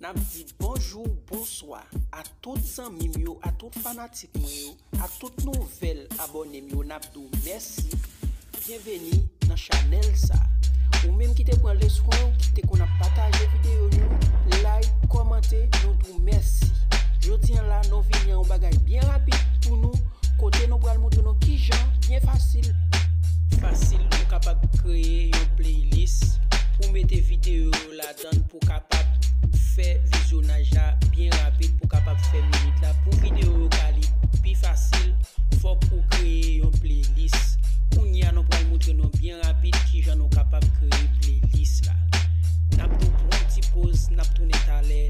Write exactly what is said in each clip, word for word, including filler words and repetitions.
N ap di bonjou, bonswa a tout zanmi m yo, a tout fanatik mwen yo, a tout nouvèl abòne m yo, n ap di w mèsi. Byenveni nan chanèl sa. Ou menm ki te pran leswen w, ki te konn ap pataje videyo nou, like, kòmante, nou di w mèsi. Jodi a la, nou vini a yon bagay byen rapid pou nou, kote nou pral montre nou kijan, byen fasil, fasil, nou kapab kreye yon playlist pou mete videyo yo ladan l pou kapab fè vizyonaj la byen rapid, pou kapab fè minit la. Pou videyo yo ka li pi fasil, fòk ou kreye yon playlist. Kounye a, nou pral montre nou byen rapid kijan nou kapab kreye playlist la. N ap tou pran yon ti poz, n ap tounen talè.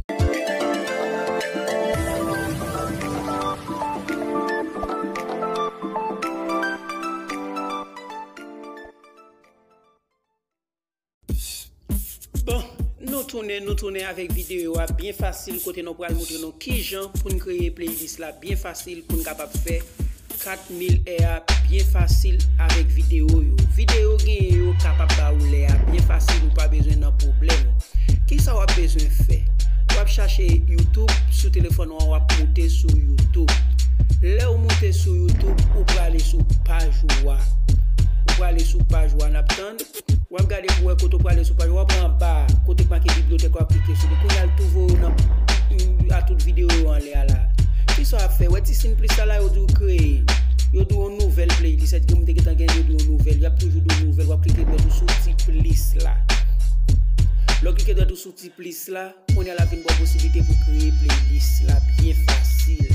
Bon, nou tounen, nou tounen avèk videyo a byen fasil, kote nou pral montre nou kijan pou n kreye playlist la byen fasil, pou n kapab fè kat mil è a byen fasil avèk videyo yo. Videyo genyen yo kapab ba ou lè a byen fasil, ou pa bezwen nan pwoblèm. Kisa w ap bezwen fè? W ap chache YouTube sou telefòn ou an, w ap moute sou YouTube. Lè w moute sou YouTube, ou prale sou paj ou a. Ou prale sou paj ou a, n ap tann. W ap gade pou wè kote w prale sou paj ou a, w ap wè anba a, kote k make bibliyotèk, w ap klike sou li. Kounye a, l tou voye w nan, a tout videyo yo anlè a la. Kisa w ap fè? Wè ti siy plis la, la yo di w kreye. Yo di w yon nouvèl playlist. Sa di gen moun te gentan gen, yo di w yon nouvèl. Y ap toujou di w nouvèl. W ap klike dwèt ou sou ti plis la. Lè w klike dwèt ou sou ti plis la, kounye a l ap vin ba w posiblite pou kreye playlist la byen fasil.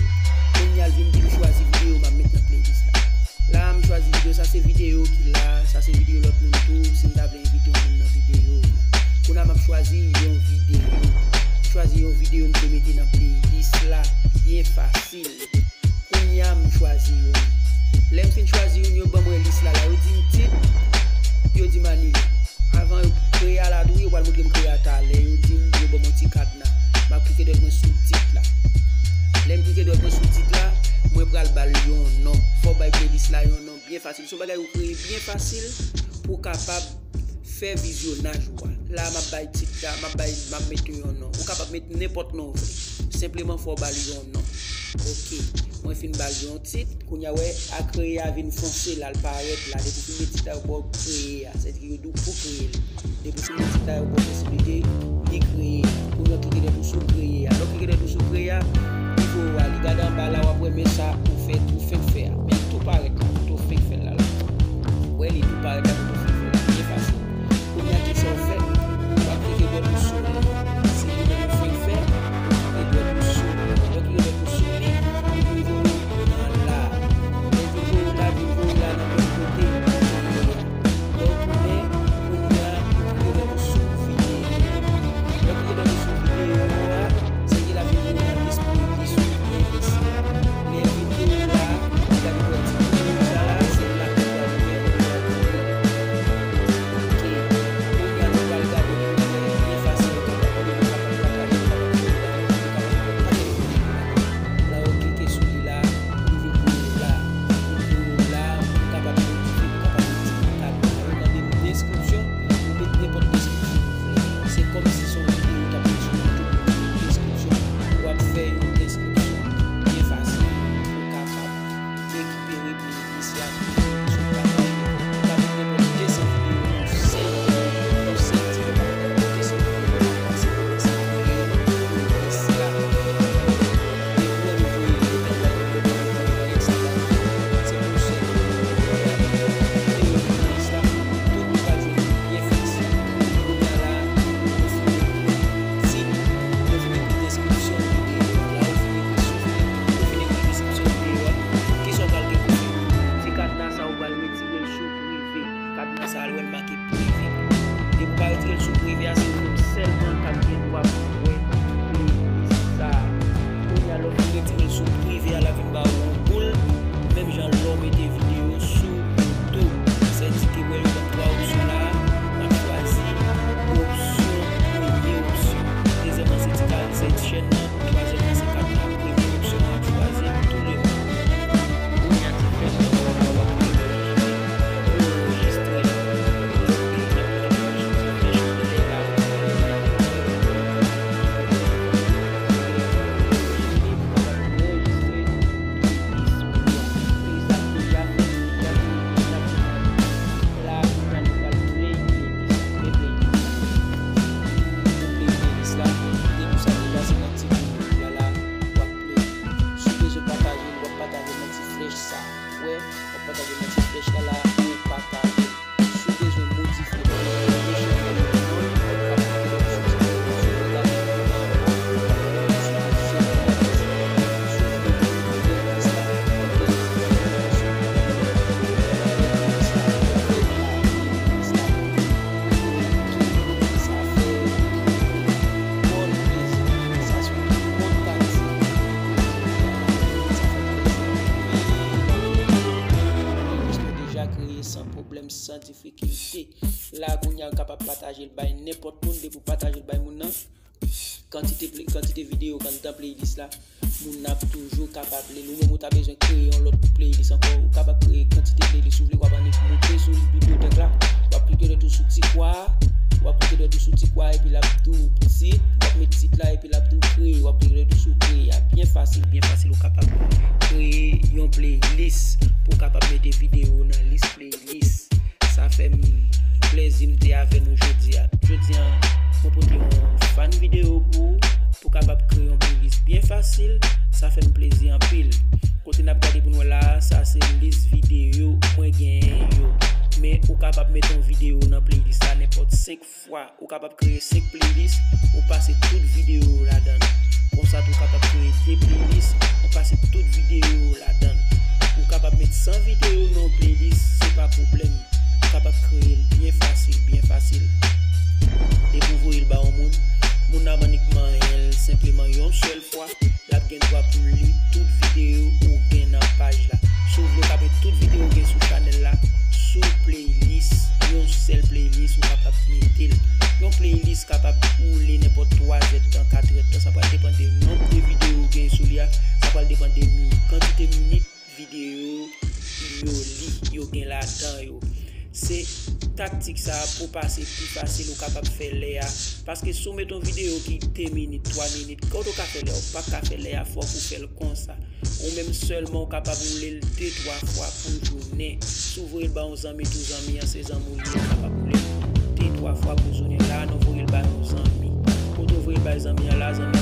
Kounye a l vin di m chwazi videyo m ap met nan playlist la. La a, m chwazi videyo, sa se videyo ki la, sa se videyo lòt moun tou, si m ta vle envite yon moun nan videyo. Kounye a m ap chwazi yon videyo. M chwazi yon videyo m vle mete nan playlist la byen fasil. Kounye a m chwazi youn. Lè m fin chwazi youn, yo ban mwen lis la, la yo di m tit, yo di m anile. Avan yo kreye a la tou, yo pral montre m kreye a talè. Yo di m, yo ban m yon ti kadna. M ap klike dwèt mwen sou tit la. Lè m klike dwèt mwen sou tit la, mwen pral ba l yon non. Fò w bay playlist la yon non byen fasil. Se yon bagay ou kreye byen fasil pou w kapab fè vizyonaj ou a. La, m ap bay tit la, m ap bay, m ap mete yon non. Ou kapab mete nenpòt non ou vle. Senpleman, fò w ba l yon non. Oke. Mwen fin ba l yon tit. Kounye a, wè, a kreye a vin fonse la, l parèt la. Depi w fin met tit la, yo ba w kreye a. Sètadi yo di w pou kreye l. Depi w fin met tit la, yo ba w posiblite li kreye. Kounye a, klike dwèt ou sou kreye a. Lè w klike dwèt ou sou kreye a, li voye w ale. Gade anba la, w ap wè men sa ou fè, ou fenk fè a. Men l tou parèt la, kote w fenk fè l la, la. Wè, li tou parèt la, kote w fenk fè l la. Byen fasil. Kounye a, kisa w fè? W ap klike dwèt ou sou li. Si li menm ou fenk fè, ou klike dwèt ou sou li. Lè w klike dwèt ou sou li, li vin voye w nan la. Lè l vin voye w la, vin voye w la nan menm kote. Lè w tounen, kounye a, ou klike dwèt ou sou videyo. Lè w klike dwèt ou difikilte. La kounye a ou kapab pataje l bay nenpòt moun, depi w pataje l bay moun nan, kantite play, kantite videyo k anndan playlist la, moun nan ap toujou kapab li l. Ou menm ou ta bezwen kreye yon lòt playlist ankò, ou kapab kreye kantite playlist ou vle, w ap annik moute sou bibliyotèk la, w ap klike dwèt ou sou ti kwa a, w ap klike dwèt ou sou ti kwa a, epi l ap di w tit, w ap met tit la, epi l ap di w kreye, w ap klike dwèt ou sou kreye a. Byen fasil, byen fasil, ou kapab kreye yon playlist pou w kapab mete videyo w nan lis playlist. Sa fè m plèzi m te avè nou jodi a. Jodi a, mwen pote yon fan videyo pou ou, pou w kapab kreye yon playlist byen fasil. Sa fè m plezi anpil. Kote n ap gade pou n wè la a, sa se lis videyo mwen genyen yo. Men ou kapab mete yon videyo nan playlist la nenpòt senk fwa. Ou kapab kreye senk playlist, ou pase tout videyo yo ladan l. Konsa tou, ou kapab kreye de playlist, ou pase tout videyo yo ladan l. Ou kapab met san videyo nan yon playlist, se pa pwoblèm. Ou kapab kreye l byen fasil, byen fasil. Depi w voye l ba yon moun, moun nan ap annik manyen l senpleman yon sèl fwa, l ap gen dwa pou l li tout videyo ou gen nan paj la. Si w vle, w ka met tout videyo w gen sou chanèl la sou playlist, yon sèl playlist, ou kapab mete l. Yon playlist kapab woule nenpòt twa zèdtan, kat èdtan. Sa pral depann de nonb de videyo w gen sou li a. Sa pral depann de mi-, kantite minit videyo yo li, yo gen ladan yo. Se taktik sa a pou pase pi fasil ou kapab fè lè a. Paske si w met yon videyo ki de minit, twa minit, kòman w ka fè lè a? Ou p ap ka fè lè a, fòk ou fè l konsa. Ou menm sèlman ou kapab woule l de, twa fwa pou jounen. Si w voye l ba yon zanmi tou, zanmi an se zanmi w li, ou kapab woule l de, twa fwa pou jounen. La a, nou voye l ba yon zanmi. Kote w voye l bay zanmi an la, zanmi